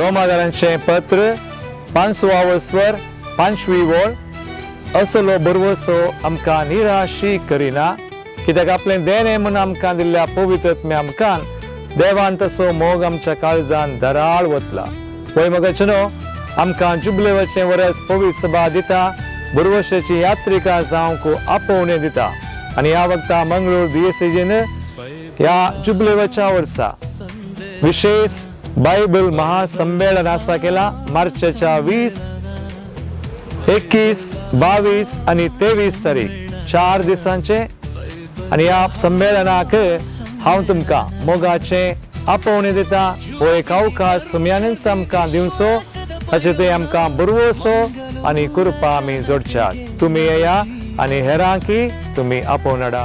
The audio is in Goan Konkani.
रोमागारांचें पत्र पांचवा वस्वर पांचवी वळ. असलो बरवसो आमकां निराशी करिना, कित्याक आपलें देणें म्हूण आमकां दिल्ल्या पवित्रत्म्या आमकां देवान तसो मोग आमच्या काळजान दराळ वतला. वय मगाचनो, आमकां जुबलेवाचें वरस पवित्र सभा दिता, बुरवशेची यात्रिका जावंक आपोवणें दिता. आनी ह्या वखता मंगळूर दियेसेजीन ह्या जुबलेवाच्या वर्सा विशेष बायबल महासंमेलन आसा केला. मार्चाच्या 20, 21, 22 आनी 23 तारीख, 4 दिसांचे. आनी ह्या संमेलनाक हांव तुमकां मोगाचें आपोवणें दिता. हो एक अवकाश सुम्यानच आमकां दिवचो, ताचे ते आमकां बरवसो आनी कृपा आमी जोडच्याक. तुमी येया आनी हेरांकी तुमी आपोवनाडा.